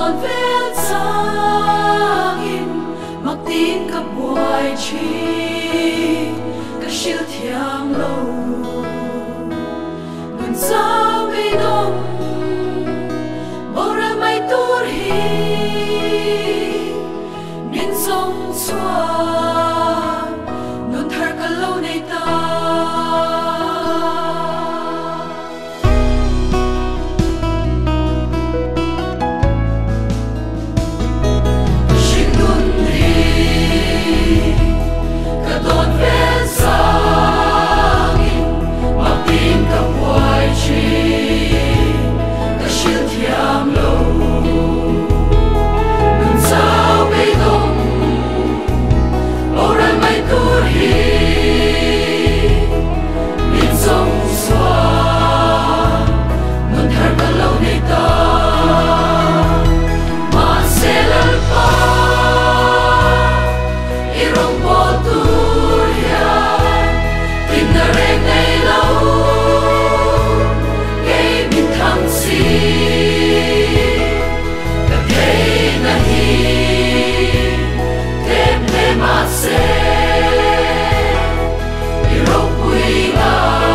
tawn vel changin mak tiin ka buai thin, ka hrilh thiam lo. Nun chau beidawng boral mai tur hi min zawng chhuak, nun thar ka lo nei ta. Hringnun hi ka dawn vel zangin maktin ka buai thin, ka hrilh thiam lo. Nun chau beidawng boral mai tur hi min zawng chhuak, nun thar ka lo nei ta. Mahse Lalpa i rawngbâwl tur hian tinna reng nei lo, kei min thang si, ka theihna hi tlem hle mahse i ropui ngai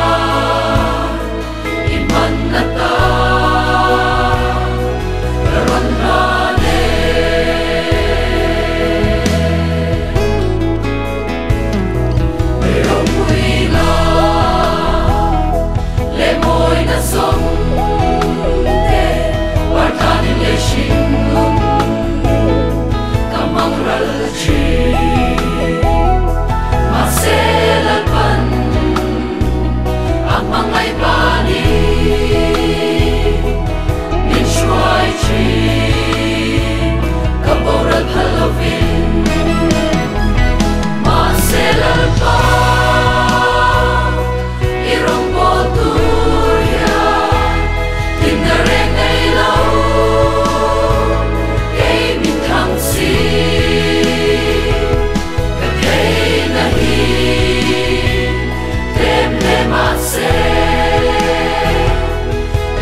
i hmanna ta ka rawn hlan e. I ropui ngai leh mawina zawng te Parthanin lei hringnun ka hmang ral thin. Mahse Lalpan a hmangaih bani min hruai thin, ka boral phal lovin. Mahse Lalpa i rawngbâwl tur hian hlimna reng nei lo, kei min thang si, ka theihna hi tlem hle mahse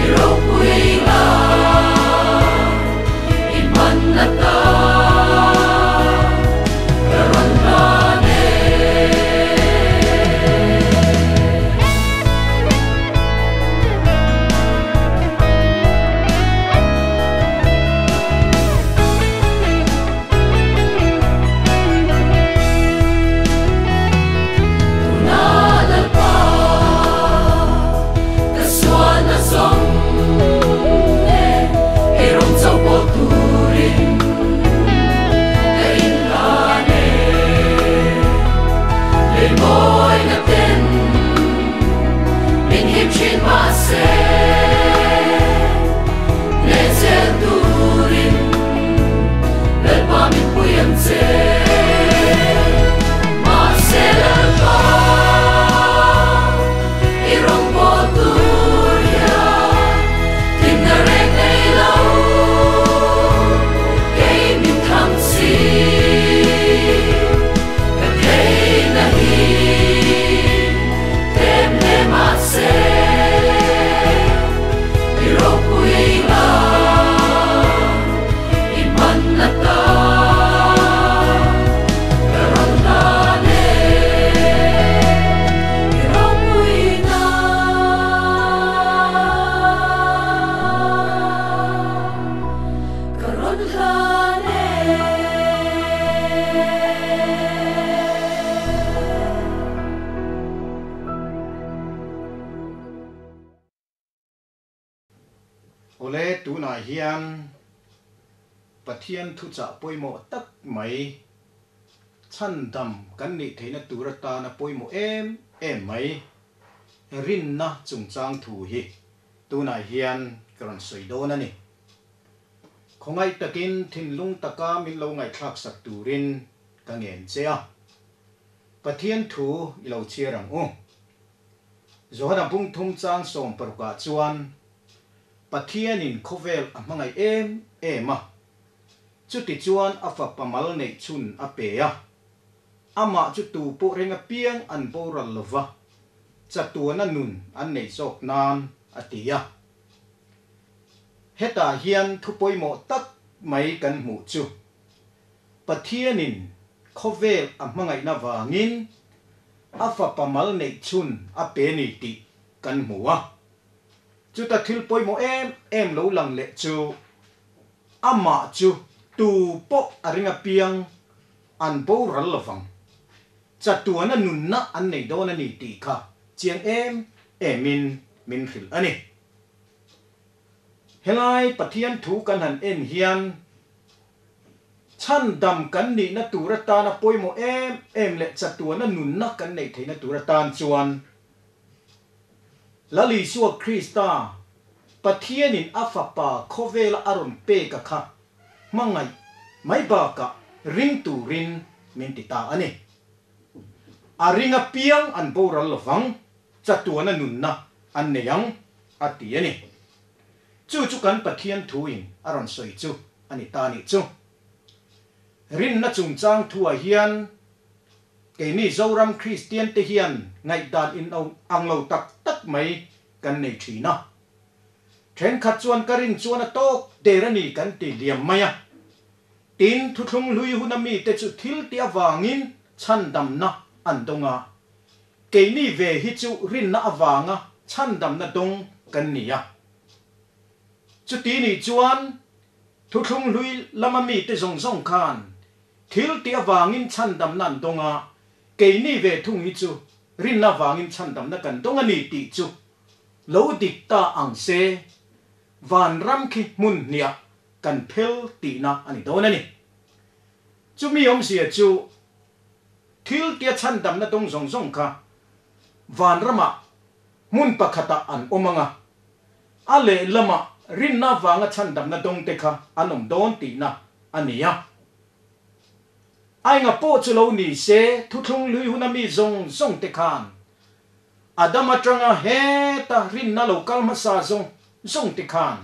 i ropui ngai i hmanna ta ka rawn hlan e. Tuna Lalpa ka sualna zawng e, kei rawng chauh pawh turin ka inhlan e. Lei mawina ten min hip thin mahse, hneh zel turin Lalpa min pui ang che. Mahse Lalpa i rawngbâwl tur hian hlimna reng nei lo, kei min thang si, ka theihna hi tlem hle mahse i ropui ngai i hmanna ta ka rawn hlan e. I ropui ngai ka rawn hlan e. Awle, tunah hian Pathian thuchah pawimawh tak mai, chhandam kan nih theihna tur atana pawimawh em em mai, rinna chungchang thu hi tunah hian ka rawn sawi dawn a ni. Khawngaih takin thinlung taka min lo ngaihthlaksak turin ka ngen che a. Pathian thu i lo chhiar ang u. Johana bungthum chang 16ah chuan Pathianin khawvel a hmangaih em em a, chutichuan a fapa mal neih chhun a pe a, amah chu tu pawh reng apiang an boral lova, chatuana nun an neih zawk nan a ti a. Hetah hian thu pawimawh tak mai kan hmuh chu, Pathianin khawvel a hmangaihna vangin a Fapa mal neih chhun a pe ni tih kan hmu a. Chuta thil pawimawh em em lo lang leh chu amah chu tu pawh a ring apiang an boral lovang. Chatuana nunna an nei dawn a ni tih kha chiang em emin min hrilh a ni. Helai Pathian thu kan han en hian chhandam kan nihna tur atana pawimawh em em leh chatuana nunna kan neih theihna tur atan chuan Lal Isua Krista, Pathianin a Fapa khawvela a rawn pek a kha hmangaih mai bakah ring turin min ti ta a ni. A ring apiang an boral lovang, chatuana nunna an nei ang, a ti a ni. Chu chu kan Pathian thuin a rawn sawi chu a ni ta nih chu. Rinna chungchang thuah hian Keini Zoram Kristian te hian ngaihdan in ang lo tak tak mai kan nei thin a. Thenkhat chuan ka rin chuan a tawk der a ni kan ti liam mai a. Tin, thuthlung hlui huna mite chu thil tih avangin chhandamna an dawng a. Keini ve hi chu rinna avanga chhandamna dawng kan ni a. Chuti nih chuan thuthlung hlui lama mite zawng zawng khan Thil tih avangin chhandamna an dawng a, keini ve thung hi chu rinna avangin chhandamna kan dawng a ni tih chu lo dik ta ang se, vanram khi hmun hniah kan phel tihna a ni dawn a ni. Chumi awmzia chu thil tia chhandamna dawng zawng zawng kha vanramah hmun pakhatah an awm ang a, a lehlamah rinna avanga chhandamna dawngte kha an awm dawn tihna a ni a. Ainga pawh chu lo ni se, thuthlung hlui huna mi zawng zawngte khan Adam atanga heta rinna lo kal hmasa zawng zawngte khan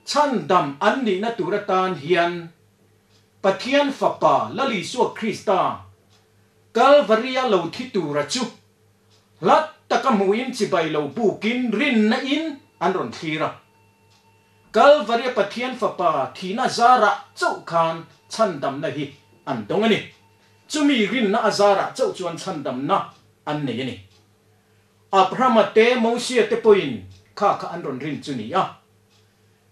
chhandam an nihna tur atan hian Pathian Fapa Lal Isua Krista Kalvaria lo thi tura chu Hlat taka hmuhin chibai lo bukin rinna in an rawn thlir a. Kalvaria Pathian Fapa thihna zarah chauh khan chhandamna hi an dawng a ni. Chumi rinna a zarah chauh chuan chhandamna an nei a ni. Abrahama te Mosia te pawhin kha kha an rawn rin chu ni a.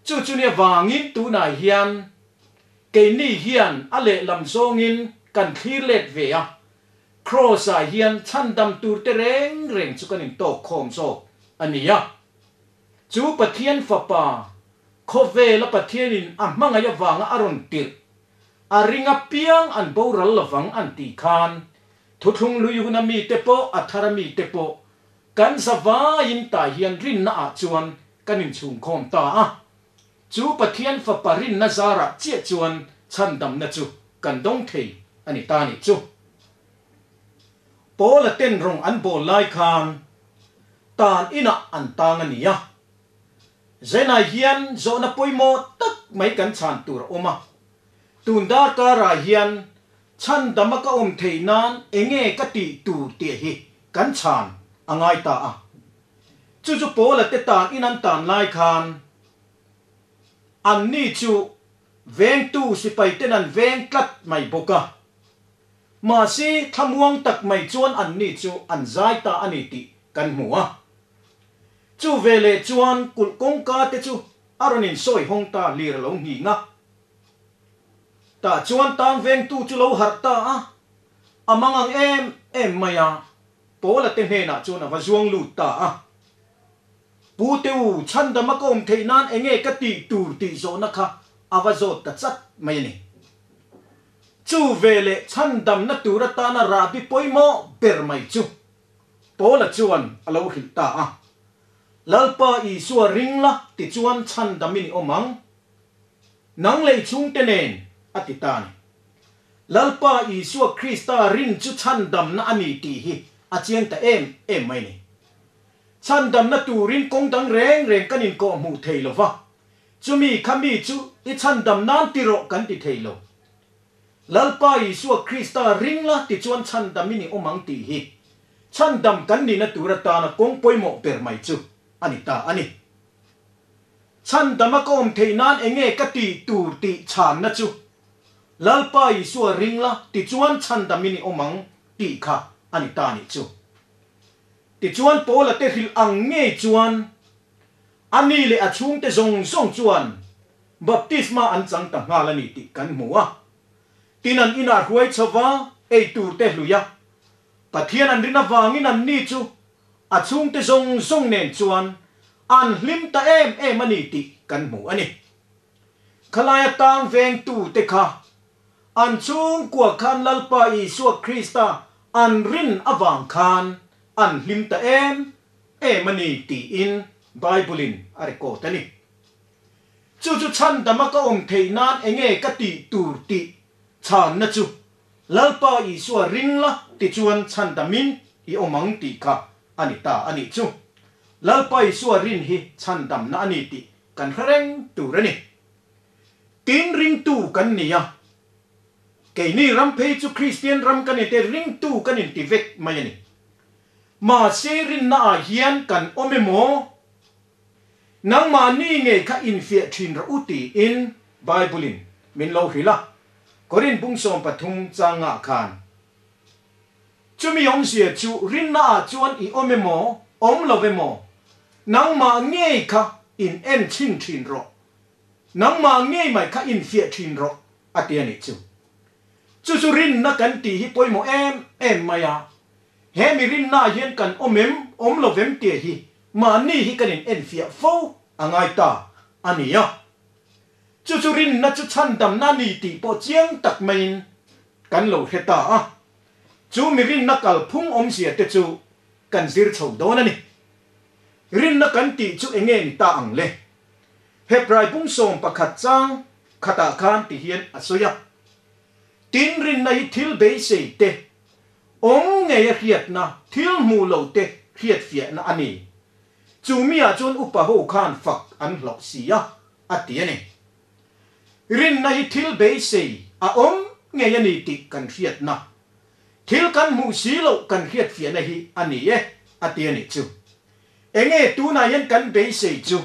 Chu chu nia vangin tunah hian keini hian a lehlam zawngin kan thlir let ve a. Kraws-ah hian chhandam turte reng reng chu kan intawk khawm zawk a ni a. Chu Pathian Fapa, khawvela Pathianin a hmangaih avanga a rawn tirh, a ring apiang an boral lovang an tih khan, thuthlung lui huna mite pawh a thara mite pawh kan zavaiin tah hian rinna ah chuan kan inchhungkhawm ta a. Chu Pathian Fapa rinna zarah chiah chuan chhandamna chu kan dawng thei a ni ta nih chu. Paula ten rawng an bawl lai khan tan inah an tang a ni a. Zenai hian zawhna pawimawh tak mai kan chhan tur a awm a. Tun darkarah hian chhandama ka awm theih nan enge ka tih tur tih hi kan chhan a ngai ta a. Chu chu Paula te tan in an tan lai khan anni chu Vengtu sipaiten an veng tlat mai bawk a. Mahse, thlamuang tak mai chuan anni chu an zai ta a ni tih kan hmu a. Chu veleh chuan kulh kawngka te chu a rawn insawi hawng ta lir a lo nghing a. Tah chuan tang vengtu chu lo harh ta a, a mangang em em mai a, Paula te hnenah chuan a va zuang lut ta a. Pu te u, chhandam a ka awm theih nan enge ka tih tur tih zawhna kha a va zawt ta chat mai a ni. Chu veleh chhandamna tur atana rahbi pawimawh ber mai chu Paula chuan a lo hrilh ta a, Lalpa Isua ring la tichuan chhandamin i awm ang, nang lei chhungte nen, a ti ta a ni. Lalpa Isua Krista rin chu chhandamna a ni tih hi a chiang ta em em mai a ni. Chhandamna turin kawng dang reng reng kan inkawh hmuh thei lo va, chumi kha mi chu i chhandam nan ti rawh kan ti thei lo. Lalpa Isua Krista ring la tichuan chhandamin i awm ang tih hi chhandam kan nihna tur atana kawng pawimawh ber mai chu a ni ta a ni. Chhandama ka awm theih nan enge ka tih tur tih chhanna chu Lalpa Isua ring la tichuan chhandamin i awm ang tih kha a ni ta nih chu. Tichuan Paula te hrilh ang ngei chuan a ni leh a chhungte zawng zawng chuan baptisma an chang ta nghal a ni tih kan hmu a. Tin an inah hruai chhova ei tur te hlui a, Pathian an rin avangin an ni chu a chhungte zawng zawng nen chuan an hlim ta em em a ni tih kan hmu a ni. Khalaia tang vengtute kha an chhungkua khan Lalpa Isua Krista an rin avang khan an hlim ta em em a ni tiin Bible-in a record a ni. Chu chu chhandama ka awm theih nan enge ka tih tur tih chhanna chu Lalpa Isua ring la tichuan chhandamin i awm ang tih kha a ni ta a nih chu. Lalpa Isua rin hi chhandamna a ni tih kan hre reng tur a ni. Tin ringtu kan ni a, keini ram phei chu Kristian ram kan inti ringtu kan inti vek mai a ni. Mahse rinna ah hian kan awm emaw? Nangmahni ngei kha infiah thin rawh u tiin Bible-in min lo hrilh a, Korin bung 13 changah khan. Chumi awmzia chu rinnaah chuan i awm emaw, awm lo emaw, nangmah ngei kha in en chhin thin rawh, nangmah ngei mai kha infiah thin rawh a ti a nih chu. Chu chu rinna kan tih hi pawimawh em em mai a, he mi rinnaah hian kan awm em, awm lo vem tih hi Mahni hi kan in enfiah fo a ngai ta a ni a. Chu chu rinna chu chhandamna a ni tih pawh chiang tak maiin kan lo hre ta a. Chu mi rinna kalphung awmzia te chu kan zir chho dawn a ni. Rinna kan tih chu enge ni ta ang le? Hebrai bung 11 chang khatah khan ti hian a sawi a, Tin rinna hi thil beisei te, Awm ngei a hriatna, thil hmuh lo te hriatfiahna a ni. Chu miah chuan upa ho khan fak an hlauh si a, a ti a ni. Rinna hi thil beisei a awm ngei a ni tih kan hriatna, thil kan hmuh si loh kan hriatfiahna hi a ni e, a ti a nih chu. Enge tunah hian kan beisei chu?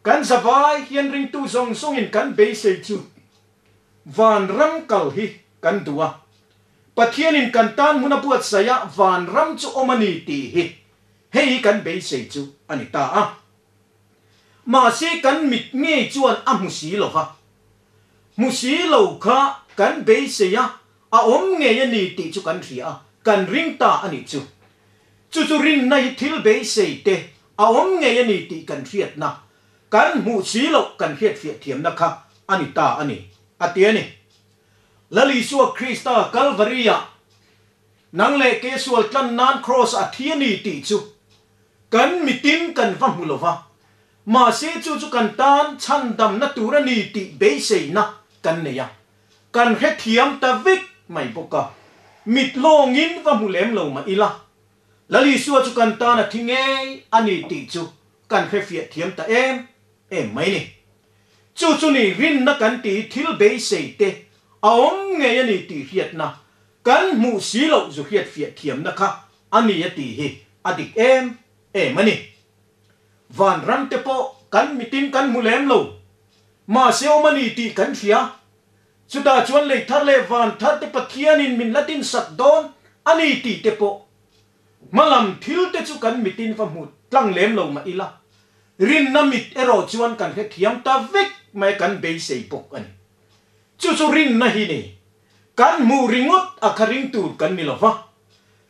Kan zavai hian ringtu zawng zawngin kan beisei chu Vanram kal hi kan duh a. Pathianin kan tan hmun a buatsaih a, vanram chu awm a ni tih hi hei hi kan beisei chu a ni ta a. Mahse kan mit ngei chuan a hmu si lo va. Hmu si lo kha kan beisei a, a awm ngei a ni tih chu kan hria a, kan ring ta a nih chu. Chu chu rinna hi thil beisei te a awm ngei a ni tih kan hriatna, kan hmuh si loh kan hriatfiah thiamna kha a ni ta a ni, a ti a ni. Lal Isua Krista Kalvari-ah nang leh ke sual tlan nan Kraws a thi a ni tih chu kan mitin kan va hmu lo va, mahse chu chu kan tan chhandamna tur a ni tih beiseina kan nei a, kan hrethiam ta vek mai bawk a, mit lawngin va hmu lem lo mah ila, Lal Isua chu kan tan a thi ngei a ni tih chu kan hrefiah thiam ta em em mai ni. Chu chu ni rinna kan tih hi thil beisei te a awm ngei a ni tih hriatna kan hmuh si loh zu hriatfiah thiamna kha a ni a tih hi a dik em em a ni. Vanram te pawh kan mitin kan hmu lem lo, mahse awm a ni tih kan hria. Chutah chuan lei thar leh van thar te Pathianin min la dinsak dawn a ni tih te pawh Hmalam thil te chu kan mitin va hmu tlang lem lo mah ila, rinna mit erawh chuan kan hrethiam ta vek mai kan beisei bawk a ni. Chu chu rinna hi ni. Kan hmuh ringawt a kha ring tur kan ni lo va,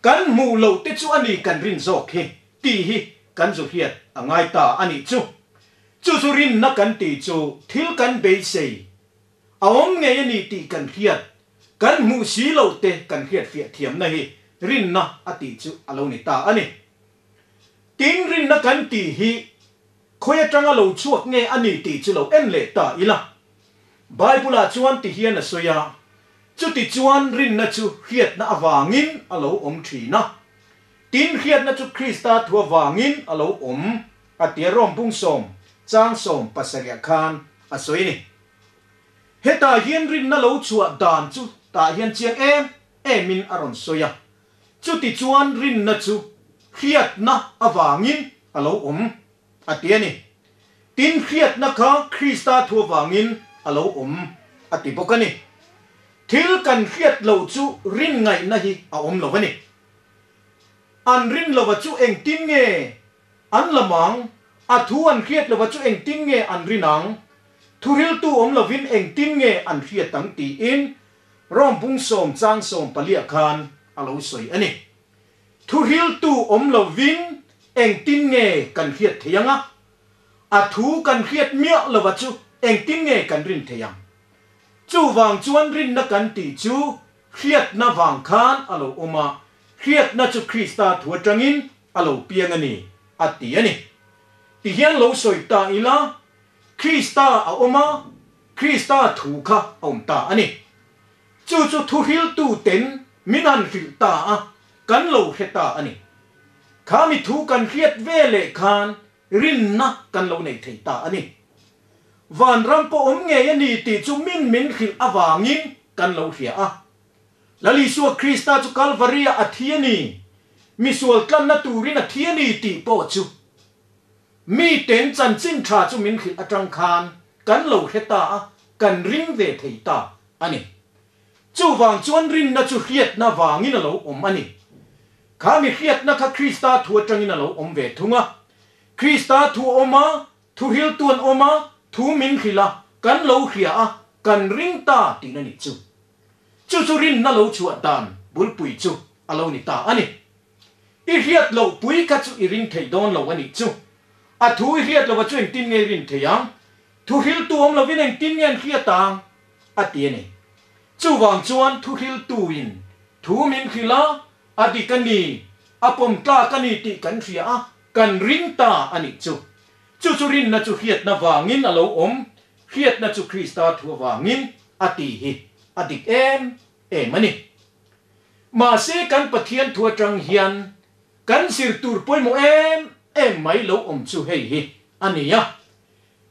kan hmuh loh te chu a ni kan rin zawk hi tih hi kan zu hriat a ngai ta a nih chu. Chu chu rinna kan tih chu thil kan beisei A awm ngei a ni tih kan hriat, kan hmuh si loh te kan hriatfiah thiamna hi rinna a tih chu a lo ni ta a ni. Tin, rinna kan tih hi khawi atanga lo chhuak nge a ni tih chu lo en leh ta ila. Bible-ah chuan ti hian a sawi a, Chuti chuan rinna chu hriatna avangin a lo awm thin a, tin hriatna chu Krista thu avangin a lo awm a tia Rom bung sawm chang 17 khan a sawi a ni. Hetah hian rinna lo chhuah dan chu tah hian chiang em emin a rawn sawi a, chuti chuan rinna chu hriatna avangin a lo awm a ti a ni. Tin, hriatna kha Krista thu avangin a lo awm a ti bawk a ni. Thil kan hriat loh chu rin ngaihna hi a awm lo a ni. An rin lova chu engtin nge an la mang? A thu an hriat lova chu engtin nge an rin ang? Thuriltu awm lovin engtin nge an hriat ang? tiin Rom bung sawm chang sawm paliah khan a lo sawi a ni. Thuriltu awm lovin engtin nge kan hriat thei ang a? A thu kan hriat miah lova chu engtin nge kan rin thei ang? Chuvang chuan rinna kan tih chu hriatna vang khan a lo awm a, hriatna chu Krista thu atangin a lo piang a ni, a ti a ni. Tihian lo sawi ta ila, Krista a awm a, Krista thu kha a awm ta a ni. Chu chu thuhriltu ten min han hrilh ta a, kan lo hre ta a ni. Kha mi thu kan hriat ve leh khan rinna kan lo nei thei ta a ni. Vanram pawh awm ngei a ni tih chu min min hrilh avangin kan lo hria a. Lal Isua Krista chu Kalvaria a thi a ni, misual tlanna turin a thi a ni tih pawh chu miten chanchin tha chu min hrilh atang khan kan lo hre ta a, kan ring ve thei ta a ni. Chuvang chuan rinna chu hriatna vangin a lo awm a ni. Kha mi hriatna kha Krista thu atangin a lo awm ve thung a. Krista thu a awm a, thuhriltu an awm a, thu min hrilh a, kan lo hria a, kan ring ta tihna nih chu. Chu chu rinna lo chhuah dan bulpui chu a lo ni ta a ni. I hriat loh pui kha chu i ring thei dawn lo a nih chu. A thu i hriat lova chu engtin nge i rin thei ang? Thuhriltu awm lovin engtin nge an hriat ang? A ti a ni. Chuvang chuan thuhriltuin thu min hrilh a, a dik a ni, a pawm tlak a ni tih kan hria a, kan ring ta a nih chu. Chu chu rinna chu hriatna vangin a lo awm, hriatna chu Krista thu avangin a ti hi a dik em em a ni. Mahse kan Pathian thu atang hian kan zir tur pawimawh em em mai lo awm chu hei hi a ni a,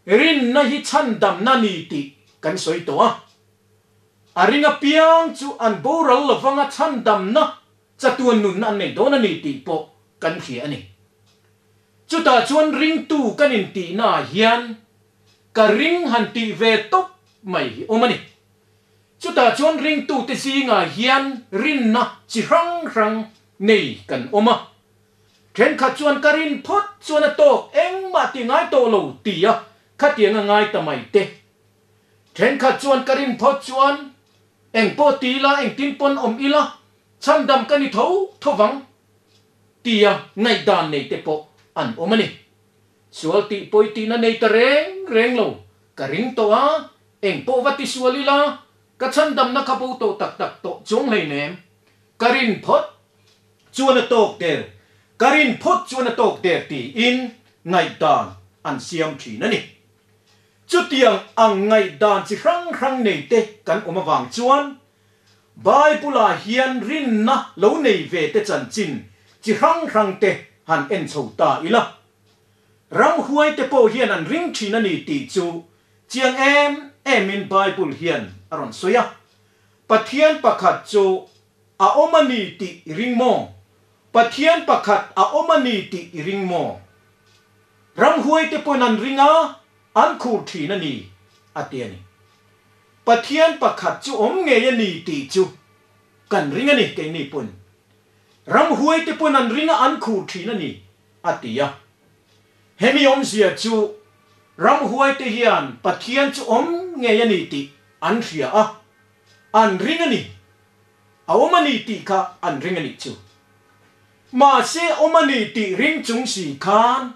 Rinna hi chhandamna ni tih kan sawi tawh a. A ring apiang chu an boral lovanga chhandamna chatuan nunna an nei dawn a ni tih pawh kan hria a ni. Chutah chuan ringtu kan intihnaah hian ka ring han tih ve tawp mai hi awm a ni. Chutah chuan ringtute zingah hian rinna chi hrang hrang nei kan awm a. Thenkhat chuan ka rin phawt chuan a tawk engmah ti ngai tawh lo ti a khatiang a ngai ta mai te. Thenkhat chuan ka rin phawt chuan eng pawh ti ila engtin pawn awm ila chhandam ka ni tho tho vang ti a ngaihdan nei te pawh an awm a ni. Sual tih pawi tihna nei ta reng reng lo ka ring tawh a eng pawh va ti sual ila ka chhandamna kha bo tawh tak tak tawh chuang hleinem ka rin phawt chuan a tawk der, ka rin phawt chuan a tawk der tiin ngaihdan an siam thin a ni. Chutiang ang ngaihdan chi hrang hrang nei te kan awm avang chuan Bible-ah hian rinna lo nei ve te chanchin chi hrang hrang te han en chho ta ila. Ramhuai te pawh hian an ring thin a ni tih chu chiang em emin Bible hian a rawn sawi a. Pathian pakhat chu A awm a ni tih i ring maw? Pathian pakhat a awm a ni tih i ring maw? Ramhuaite pawhin an ring a, an khur thin a ni, a ti a ni. Pathian pakhat chu awm ngei a ni tih chu kan ring a ni, keini pawhin. Ramhuaite pawhin an ring a, an khur thin a ni, a ti a. Hemi awmzia chu ramhuaite hian Pathian chu awm ngei a ni tih an hria a, an ring a ni. A awm a ni tih kha an ring a nih chu. Mahse awm a ni tih ring chung si khan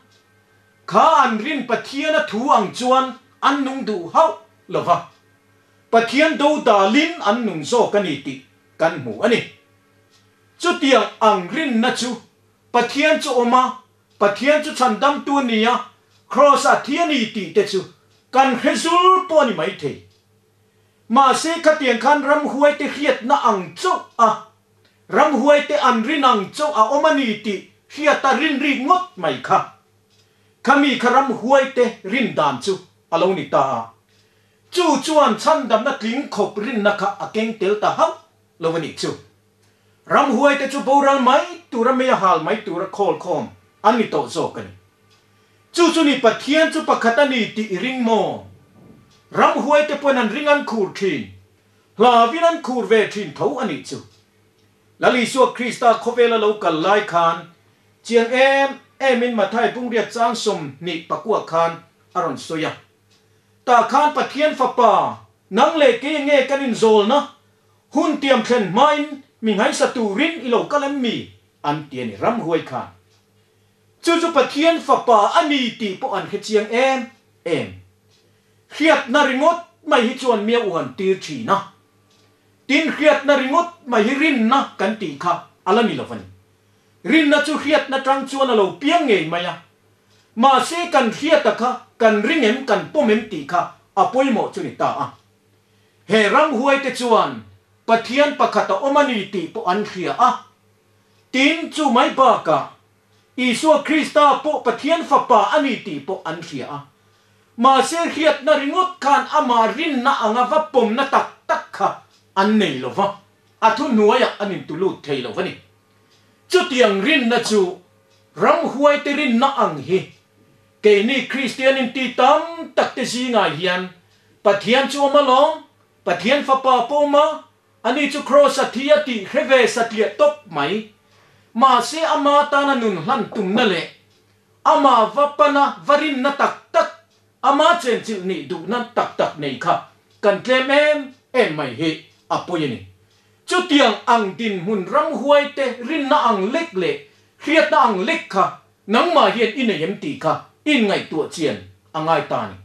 kha an rin Pathian a thu ang chuan an nung duh hauh lo va, Pathian do dalin an nung zawk a ni tih kan hmu a ni. Chutiang ang rinna chu Pathian chu awm a, Pathian chu chhandamtu a ni a, Kraws a thi a ni tih te chu kan hre zul pawh a ni maithei. Mahse khatiang khan ramhuaite hriatna ang chauh a, ramhuaite an rin ang chauh a awm a ni tih hriata rin rik ngawt mai kha. Khami kha ramhuaite rin dan chu a lo ni ta a. Chu chuan chhandamna tling khawp rinna kha a keng tel ta hauh lo a nih chu. Ramhuaite chu boral mai tura mei a hal mai tura khawl khawm an ni tawh zawk a ni. Chu chu ni Pathian chu pakhat a ni tih i ring maw? Ramhuai te pawn an ring an khur thin. Hlauin an khur ve thin tho a nih chu. Lal Isua Krista khawvela lo kal lai khan chiang em emin Mathai pungriat chang 24 khan a rawn sawi a. Tah khan Pathian Fapa, nang leh kei nge kan inzawlna hun tiam thlen hmain mi nghaisa turin i lo kal em mi? an ti a ni ramhuai khan. Chu chu Pathian Fapa a ni tih pawh an hre chiang em em. Hriatna ringawt mai hi chuan mia uan tir thin a. Tin, hriatna ringawt mai hi rinna kan tih kha a la ni lo a ni. Rinna chu hriatna tang chuan a lo piang ngei mai a. Mahse kan hriata kha kan ring em kan pawm em tih kha a pawimawh chu ni ta a. He ramhuaite chuan Pathian pakhat a awm a ni tih pawh an hria a. Tin, chu mai bakah Isua Krista pawh Pathian Fapa a ni tih pawh an hria a. Mahse hriatna ringawt khan amah rinna anga va pawmna tak tak kha an nei lo va, a thuhnuaiah an intulut thei lo a ni. Chutiang rinna chu ramhuaite rinna ang hi keini Kristian inti tam takte zingah hian Pathian chu awm alawm, Pathian Fapa pawh awm a, Ani chu Kraws a thi a tih hre ve satliah tawp mai. Mahse ama tana nun hlan tumna leh ama va pana va rinna tak tak, ama chenchilh nih duhna tak tak nei kha kan tlem em em mai hi a pawi a ni. Chutiang ang dinhmun ramhuaite rinna ang lek leh hriatna ang lek kha nangmah hian i nei em tih kha inngaihtuah chian a ngai ta a ni.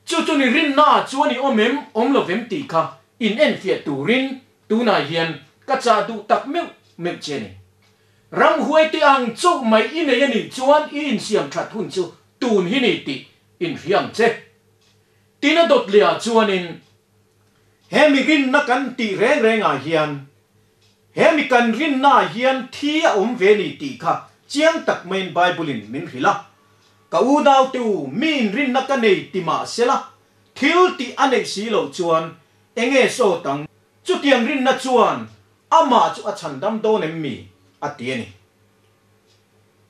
Chu chu ni rinnaah chuan i awm em, awm lo vem tih kha in enfiah turin tunah hian ka chah duh tak meuh meuh che a ni. Ramhuaite ang chauh mai i nei a nih chuan i insiam that hun chu tun hi ni tih inhria ang che. Tin a dawt lehah chuanin he mi rinna kan tih reng rengah hian he mi kan rinnaah hian thi a awm ve ni tih kha chiang tak maiin Bible-in min hrilh a. Ka unaute u, mi inrinna ka nei ti mah sela, thil tih a neih si loh chuan enge sawt ang? Chutiang rinna chuan amah chu a chhandam dawn em mi? a ti a ni.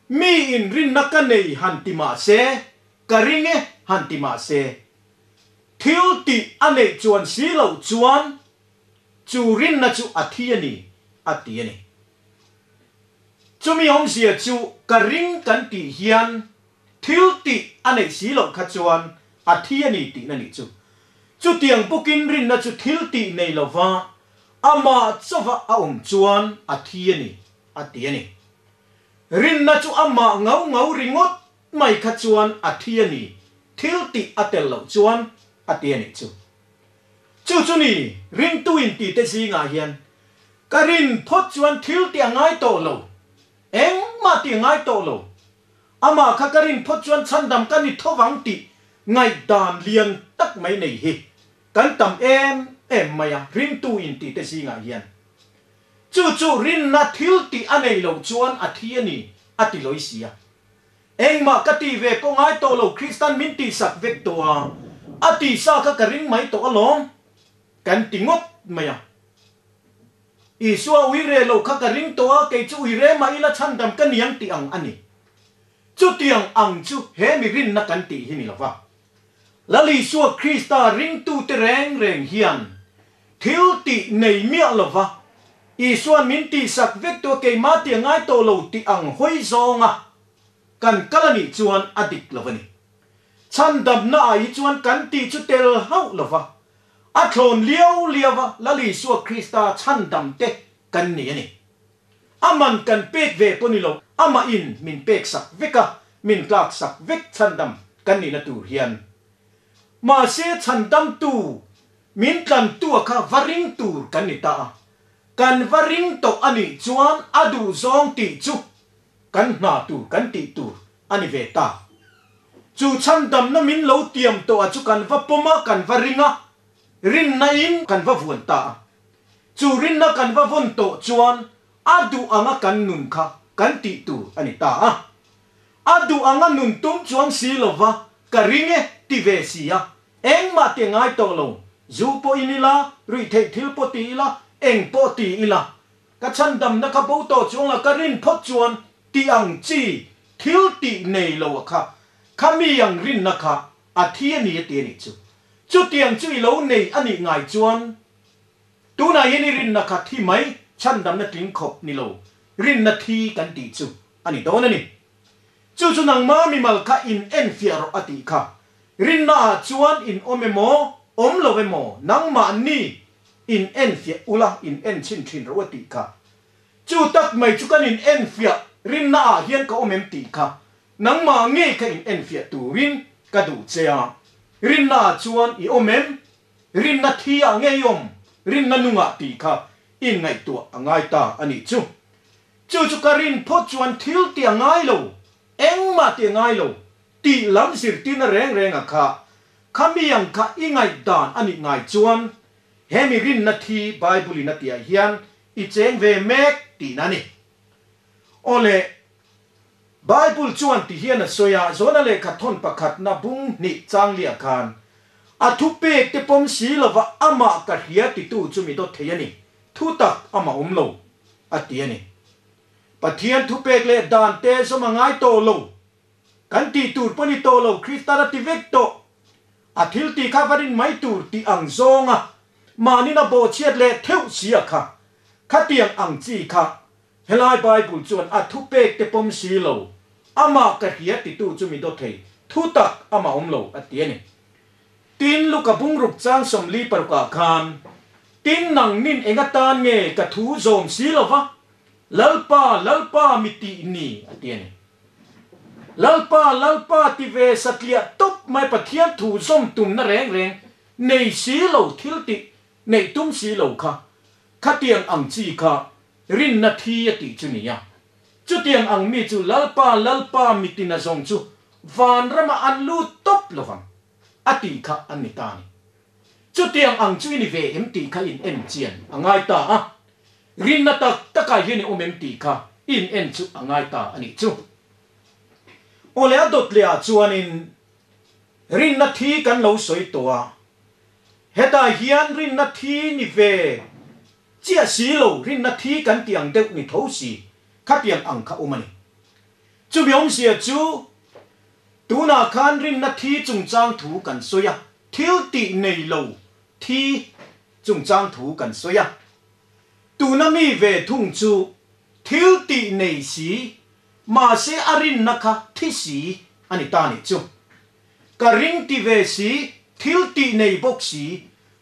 Mi inrinna ka nei han ti mah se, ka ring e han ti mah se, thil tih a neih chuan si loh chuan chu rinna chu a thi a ni, a ti a ni. Chumi awmzia chu ka ring kan tih hian thil tih a neih si loh kha chuan a thi a ni tihna nih chu. Chutiang bawkin rinna chu thil tih nei lova amah chauva a awm chuan a thi a ni a ti a ni. Rinna chu amah ngau ngau ringawt mai kha chuan a thi a ni, thil tih a tel loh chuan a ti a nih chu. Chu chu ni, ringtu intite zingah hian Ka rin phawt chuan thil tih a ngai tawh lo. Engmah tih a ngai tawh lo. Amah kha ka rin phawt chuan chhandam ka ni tho vang tih ngaihdan lian tak mai nei hi kan tam em em mai a, ringtu intite zingah hian. Chu chu rinna thil tih a nei loh chuan a thi a ni a ti lawi si a. Engmah ka ti ve pawh ngai tawh lo, Kristan min tihsak vek tawh a, a tihsa kha ka ring mai tawh alawm kan ti ngawt mai a. Isua ui re lo kha ka ring tawh a, kei chu ui re mah ila chhandam ka niang tih ang a ni. Chutiang ang chu he mi rinna kan tih hi ni lo va. Lal Isua Krista ringtute reng reng hian thil tih nei miah lo va, Isua'n min tihsak vek tawh a keimah tih a ngai tawh lo tih ang hawi zawnga kan kal a nih chuan a dik lo a ni. Chhandamna ah hi chuan kan tih chu tel hauh lo va, A thlawn liau liau a, Lal Isua Krista chhandam te kan ni a ni. A man kan pek ve pawh ni lo, amah in min pek sak vek a, min tlak sak vek chhandam kan nihna tur hian. Mahse chhandam tu, min tlan tu a kha va ring tur kan ni ta a, kan va ring tawh a nih chuan a duh zawng tih chu kan hna tur, kan tih tur a ni ve ta. Chu chhandamna min lo tiam tawh a chu kan va pawm a, kan va ring a, rinna in kan va vuan ta a. Chu rinna kan va vawn tawh chuan a duh anga kan nun kha kan tih tur a ni ta a. A duh anga nun tum chuang si lova ka ring e ti ve si a, engmah ti ngai tawh lo, zu pawh in ila, ruihtheih thil pawh ti ila, eng pawh ti ila, Ka chhandamna kha bo tawh chuang la ka rin phawt chuan ti ang chi thil tih nei lo a kha. Khami ang rinna kha a thi a ni a ti a nih chu. Chutiang chu i lo nei a nih ngai chuan tunah hian i rinna kha thi mai chhandamna tling khawp ni lo, rinna thi kan tih chu a ni dawn a ni. Chu chu nangma mimal kha in enfiah rawh a tih kha. Rinna ah chuan in awm emaw, awm lo emaw nangmahni in enfiah ula in enchhin thin rawh a tih kha. Chu tak mai chu kan in enfiah rinna ah hian ka awm em tih kha Nangmah ngei kha in enfiah turin ka duh che a, rinna ah chuan i awm em? Rinna thi ah ngei awm, rinna nungah tih kha in ngaihtuah a ngai ta a nih chu. Chu chu ka rin phawt chuan thil ti a ngai lo, engmah ti a ngai lo tih lam zirtirna reng reng a kha, khami ang kha i ngaihdan a nih ngai chuan hemi rinna thi Bible in a tihah hian i cheng ve mek tihna a ni. Awle. Bible chuan ti hian a sawi a, Jona lehkha thawn pakhatna bung hnih changlia khan, A thupek te pawm si lova amah ka hria titu chu mi dawt thei a ni, thu tak amah awm lo, a ti a ni. Pathian thupek leh dan te zawm a ngai tawh lo. Kan tih tur pawh ni tawh lo, Kristan a ti vek tawh. A thil tih kha va rin mai tur tih ang zawnga mahnin a bawhchhiat leh theuh si a kha, khatiang ang chi kha Helai Bible chuan a thupek te pawm si lo, amah ka hria titu chu mi dawt thei, thu tak amah awm lo a ti a ni. Tin, Luka bungruk chang 46 ah khan, Tin, nang nin eng atan nge ka thu zawm si lo va, Lalpa, Lalpa mi tih ni a ti a ni. Lalpa, Lalpa ti ve satliah tawp mai Pathian thu zawm tumna reng reng nei si lo thil tih neih tum si lo kha, khatiang ang chi kha Rinna thi a tih chu nia. Chutiang ang mi chu Lalpa, Lalpa mitin a zawng chu vanrama an lut tawp lovang a tih kha an ni ta ni. Chutiang ang chu i ni ve em tih kha in en chian a ngai ta a. Rinna tak takah hian i awm em tih kha in en chu a ngai ta a nih chu. Awle a dawt leh ah chuanin rinna thi kan lo sawi tawh a. Hetah hian rinna thi ni ve Chiah si lo, rinna thi kan tih ang deuh ni tho si, khatiang ang kha awm a ni. Chumi awmzia chu, tunah khan rinna thi chungchang thu kan sawi a, thil tih nei lo thi chungchang thu kan sawi a. Tuna mi ve thung chu thil tih nei si, mahse a rinna kha thi si a ni ta nih chu. Ka ring ti ve si, thil tih nei bawk si,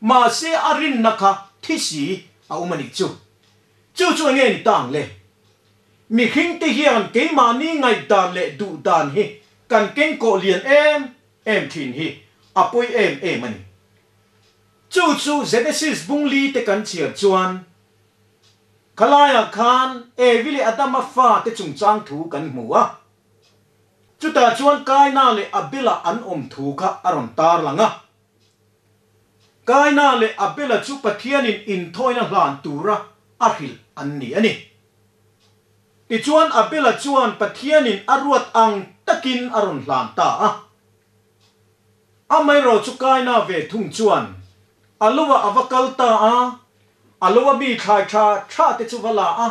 mahse a rinna kha thi si a awm a nih chu. Chu chu enge ni ta ang le? Mihring te hian keimahni ngaihdan leh duhdan hi kan kengkawh lian em em thin hi a pawi em em a ni. Chu chu Genesis bung li te kan chhiar chuan khalaiah khan Evi leh Adama fa te chungchang thu kan hmu a. Chutah chuan Kaina leh Abela an awm thu kha a rawn tar lang a. Kaina leh Abela chu Pathianin inthawina hlan tura a hrilh an ni a ni. Tichuan Abela chuan Pathianin a ruat ang takin a rawn hlan ta a. Amaherawh chu Kaina ve thung chuan a lo ah a va kal ta a, a lo a mi thlai tha tha te chu va la a,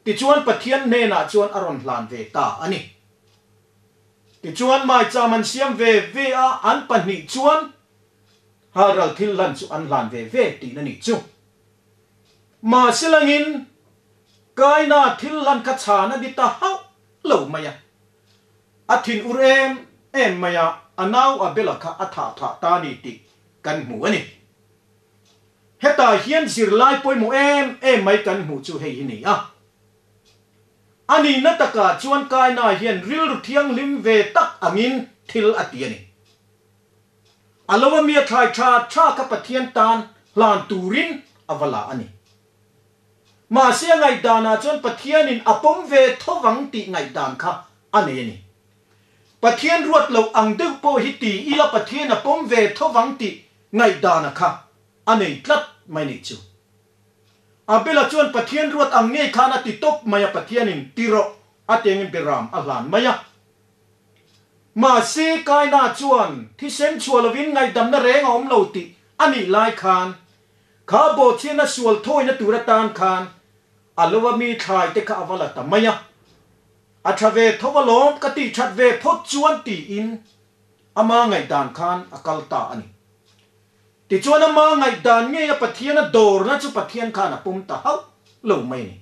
Tichuan Pathian hnenah chuan a rawn hlan ve ta a ni. Tichuan maicham an siam ve ve a, an pahnih chuan halral thil hlan chu an hlan ve ve tihna nih chu. Mahse langin Kaina thil hlan kha chhan a ni ta hauh lo mai a. A thin ur em em mai a, a nau Abela kha a thah phah ta ni tih kan hmu a ni. Hetah hian zirlai pawimawh em em mai kan hmuh chu hei hi ni a. A nihna takah chuan Kaina hian rilru thianghlim ve tak angin thil a ti a ni. A lo a mi a thlai tha tha kha Pathian tan hlan turin a va la a ni. Mahse a ngaihdanah chuan Pathianin a pawm ve tho vang tih ngaihdan kha a nei a ni. Pathian ruat loh ang deuh pawh hi ti ila Pathian a pawm ve tho vang tih Ngaihdana kha a nei tlat mai nih chu. Abela chuan Pathian ruat ang ngei khan a ti tawp mai a, Pathianin ti rawh a ti angin Beram a hlan mai a. Mahse Kaina chuan thisen chhuah lovin ngaihdamna reng a awm lo tih a nih lai khan kha bawhchhiatna sual thawina tur atan khan a lo a mi thlai te kha a va la ta mai a. A tha ve tho alawm ka tih that ve phawt chuan tiin. Ama ngaihdan khan a kal ta a ni. Tichuan ama ngaihdan ngeia Pathian a dawrna chu Pathian khan a pawm ta hauh lo mai a ni.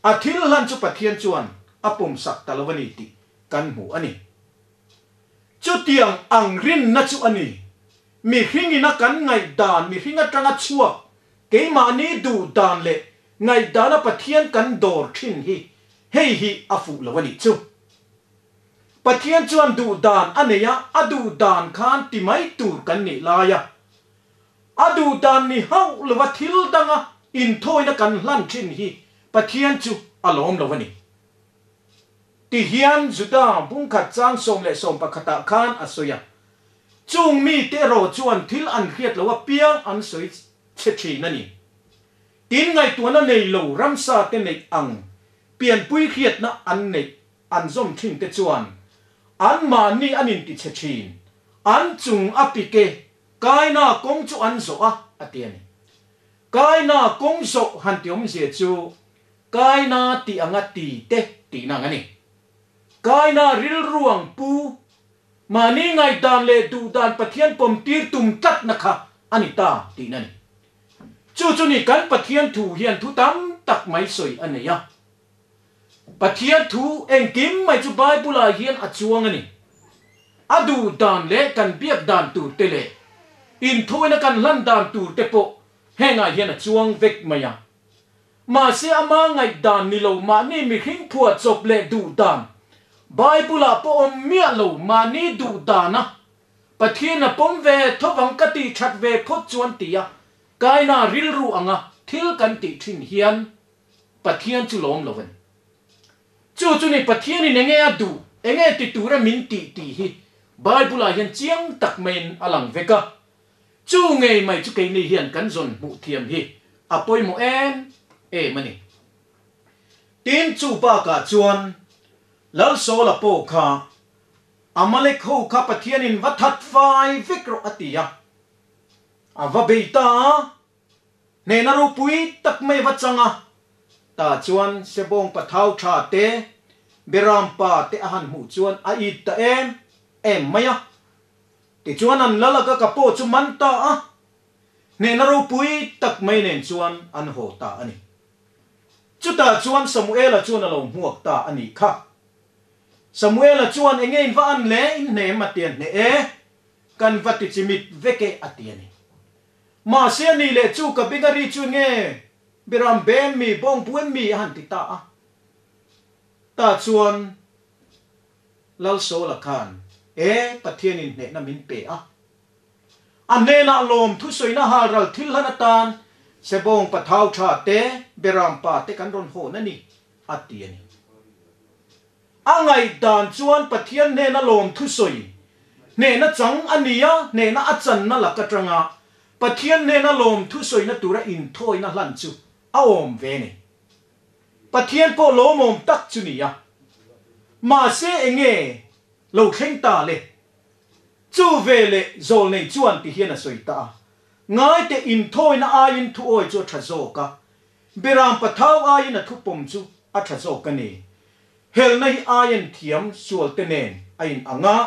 A thil hlan chu Pathian chuan a pawmsak ta lo a ni tih kan hmu a ni. Chutiang ang rinna chu a ni. Mihringina kan ngaihdan, mihring atanga chhuak, keimahni duh dan leh ngaihdana Pathian kan dawr thin hi hei hi a fuh lo a nih chu. Pathian chuan duh dan a nei a, a duh dan khan ti mai tur kan nih lai a, a duh dan ni hauh lova thil danga inthawina kan hlan thin hi Pathian chu a lawm lo a ni. Ti hian Juda bungkhat chang 11 ah khan a sawi a, Chung mite erawh chuan thil an hriat lo apiang an sawi chhe thin a ni. Tin ngaihtuahna nei lo ramsa te neih ang pianpui hriatna an neih an zawm thin te chuan anmahni an inti chhe thin, an chung a pike Kaina kawng chu an zawh a, a ti a ni. Kaina kawng zawh han ti awmzia chu Kaina tih anga ti te tihna ang a ni. Kaina rilru ang pu, mahni ngaihdan leh duhdan Pathian pawmtir tum tlatna kha a ni ta tihna a ni. Chu chu ni kan Pathian thu hian thu tam tak mai sawi a nei a. Pathian thu engkim mai chu Bible-ah hian a chuang a ni. A duh dan leh kan biak dan tur te leh inthawina kan hlan dan tur te pawh hengah hian a chuang vek mai a. Mahse ama ngaihdan ni lo mahni mihring phuah chawp leh duh dan Bible-ah pawh awm miah lo mahni duh dana Pathian a pawm ve thovang ka tih that ve phawt chuan tia Kaina rilru anga thil kan tih thin hian Pathian chu lawm lo a ni. Chu chu ni Pathianin enge a duh, enge ti tura min tih tih hi Bible-ah hian chiang tak maiin a lang vek a. Chu ngei mai chu keini hian kan zawn hmuh thiam hi a pawimawh em em a ni. Tin, chu bakah chuan Lalsawla pawh kha Amalek ho kha Pathianin va that fai vek rawh a ti a, a va bei ta a. Hnehna ropui tak mai va chang a, tah chuan Sebawng pathau tha te, Beram pa te a han hmuh chuan a it ta em em mai a. Tichuan an lal aka ka pawh chu man ta a, hnehna ropui tak mai nen chuan an haw ta a ni. Chutah chuan Samuela chuan a lo hmuak ta a nih kha. Samuela chuan enge in va an le, in hnem a ti a hneh e, kan va ti chimit vek e a ti a ni. Mahse a ni leh chu ka beng a ri chu nge Biram bem mi, bawng buem mi a han ti ta a. Tah chuan Lalsawla khan e Pathianin hnehna min pe a. A hnenah lawm thusawina halral thil hlan atan Sebawng pathau tha te, Biram pa te kan rawn hawn a ni, a ti a ni. A ngaihdan chuan Pathian hnena lawm thusawi, hnehna chang a ni a, hnehna a channa lak atanga Pathian hnena lawm thusawina tura inthawina hlan chu a awm ve ni. Pathian pawh lawmawm tak chu ni a. Mahse enge lo thleng ta le? Chu ve leh zawlnei chuan ti hian a sawi ta a, Ngaite inthawina aiin thuawi chu a tha zawk a, Beram pathau aiin a thupawm chu a tha zawk a ni. Helna hi aiin thiam sualte nen a in ang a,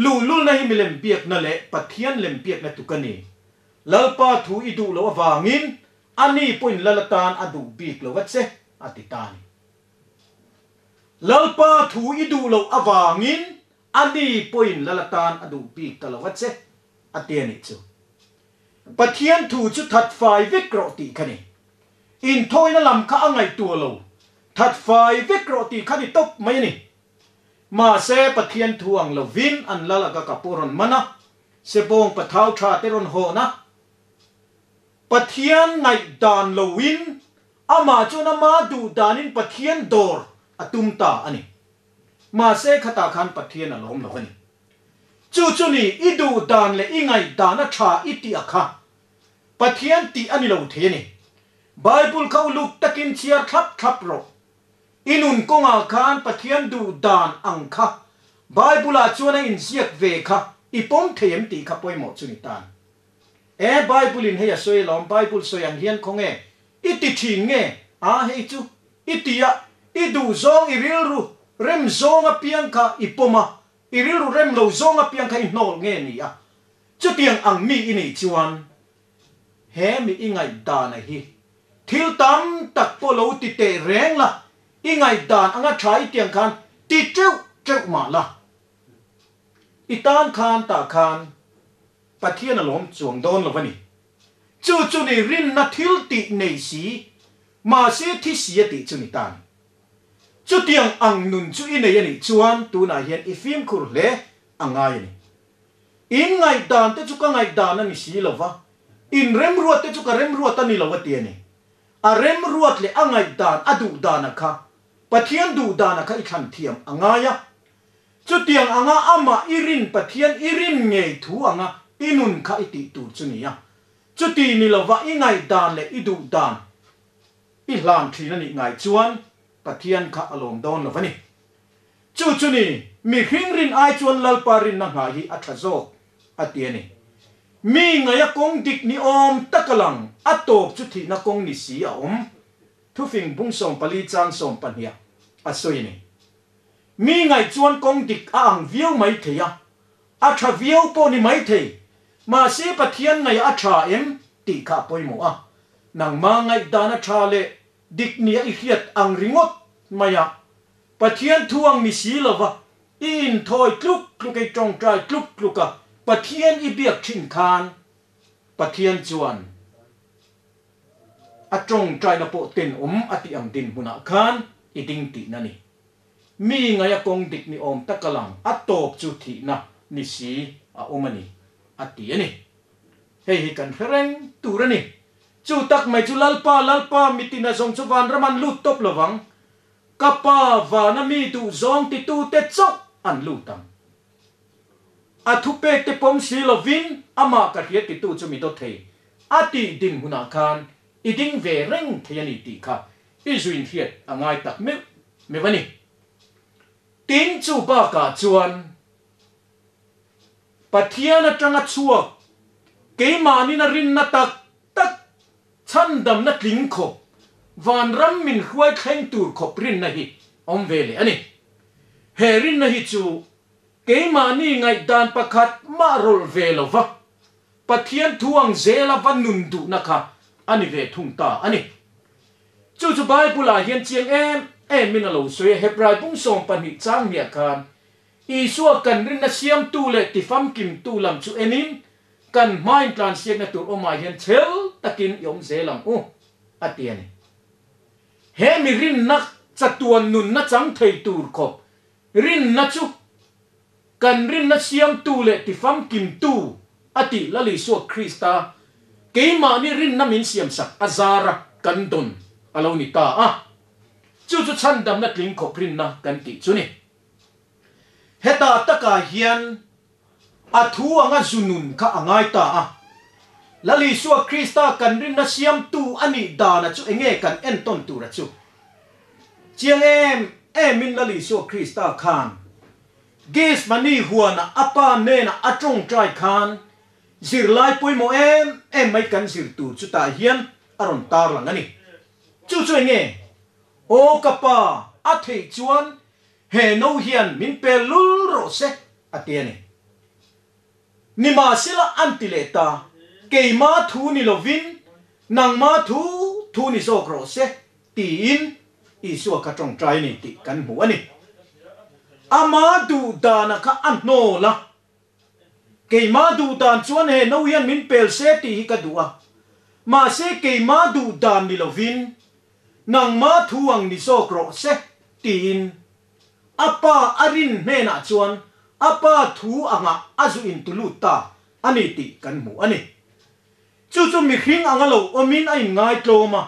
luhlulna hi milem biakna leh Pathian lem biakna tuk a ni. Lalpa thu i duh loh avangin a ni pawhin lal atan a duh bik lo a che, a ti ta a ni. Lalpa thu i duh loh avangin a ni pawhin lal atan a duh bik ta lo a che, a ti a nih chu. Pathian thu chu that fai vek rawh tih kha ni. Inthawina lam kha a ngaihtuah lo, that fai vek rawh tih kha ni tawp mai a ni. Mahse, Pathian thu ang lovin an lal aga ka pawh rawn man a, sebawng pathau tha te rawn hawn a. Pathian ngaihdan loin amah chuan ama duh danin Pathian dawr a tum ta a ni. Mahse, khatah khan Pathian a lawm lo a ni. Chu chu ni, i duh dan leh i ngaihdan a tha i tih a kha Pathian tih a ni lo thei a ni. Bible kha uluk takin chhiar thlap thlap rawh. I nun kawngah khan Pathian duh dan ang kha Bible ah chuan a inziak ve kha i pawm thei em tih kha pawimawh chu ni tan. E Bible in hei a sawi alawm, Bible sawi ang hian khawnge i ti thin nge? A hei chu i ti a, i duh zawng i rilru rem zawng apiang kha i pawm a. I rilru rem lo zawng apiang kha i hnawl nge ni a? Chutiang ang mi i nih chuan he mi i ngaihdana hi thil tam tak pawh lo ti teh reng la, i ngaihdan anga tha i tiang khan ti teuh teuh mah la. I tan khan tah khan Pathian a lawm chuang dawn lo a ni. Chu chu ni rinna thil tih nei si, mahse thi si a tih chu ni ta ni. Chutiang ang nun chu i nei a nih chuan tunah hian i fimkhur hle a ngai a ni. In ngaihdan te chu ka ngaihdan a ni si lo va, in remruat te chu ka remruat a ni lo a ti a ni. A remruat leh a ngaihdan a duh dana kha Pathian duh dana kha i thlan thiam a ngai a. Chutiang anga amah i rin Pathian i rin ngei thu anga i nun kha i tih tur chu ni a. Chuti ni lova i ngaihdan leh i duh dan i hlan thin a nih ngai chuan Pathian kha a lawm dawn lo a ni. Chu chu ni, mihring rin ai chuan Lalpa rinna nghah hi a tha zawk, a ti a ni. Mi ngaia kawng dik ni awm tak a lang, a tawp chu thihna kawng ni si a awm. Thufing bung 14 chang 12 a sawi a ni. Mi ngaih chuan kawng dik a ang viau mai thei a, a tha viau pawh ni mai thei, mahse Pathian ngaih a tha em tih kha a pawimawh a. Nangma ngaihdan a tha leh dik nia i hriat ang ringawt mai a, Pathian thu ang ni si lova i inthawi tluk tluk i tawngtai tluk tluk a Pathian i biak thin khan Pathian chuan a tawngtaina pawh tenawm a tih ang dinhmunah khan i ding tihna ni. Mi ngaia kawng dik ni awm tak a lang a tawp chu thihna ni si a awm a ni a ti a ni. Hei hi kan hre reng tur a ni. Chu tak mai chu Lalpa Lalpa mitina zawng chu vanram an lut tawp lovang. Ka pa vana mi duh zawng titute chauh an lut ang. A thupek te pawm si lovin amah ka hria titu chu mi dawt thei a tih din hunah khan i ding ve reng thei a ni tih kha i zuin hriat a ngai tak meuh meuh a ni. Tin chu bakah chuan Pathian atanga chhuak keimahnin a rinna tak tak Chhandamna tling khawp, vanram min hruai thleng tur khawp rinna hi awm ve leh a ni. He rinna hi chu keimahni ngaihdan pakhat mah rawlh ve lo va, Pathian thu ang zela va nun duhna kha a ni ve thung ta a ni. Chu chu Bible-ah hian chiang em emin a lo sawi a, Hebrai bung 12 chang hniah khan Isua kan rinna siamtu leh tifamkimtu lam chu enin Kan hmain tlansiakna tur awmah hian chhel takin i awm zel ang u, a ti a ni. He mi rinna chatuan nunna chang thei tur khawp rinna chu kan rinna siamtu leh tifamkimtu a tih Lal Isua Krista keimahni rinna min siamsak a zara kan dawn a lo ni ta a. Chu chu chhandamna tling khawp rinna kan tih chu ni. Heta takah hian A thu anga zu nun kha a ngai ta a. Lal Isua Krista kan rinna siamtu a nih dana chu enge kan entawn tura chu? Chiang em emin Lal Isua Krista khan Gethsemane huana a Pa hnena a tawngtai khan zirlai pawimawh em em mai kan zir tur chu tah hian a rawn tarlang a ni. Chu chu enge? Aw ka Pa, a theih chuan He no hian min pel lul rawh se, a ti a ni. Nimahsela an ti leh ta, Keima thu ni lovin nangma thu thu ni zawk rawh se, tiin Isua kha tawngtai a ni tih kan hmu a ni. Ama duh dana kha a hnawl a, Keima duh dan chuan he no hian min pel se tih hi ka duh a, mahse keima duh dan ni lovin nangma thu ang ni zawk rawh se tiin a pa a rin hnenah chuan a pa thu angah a zu intulut ta a ni tih kan hmu a ni. Chu chu mihring anga lo awmin a inngaitlawm a,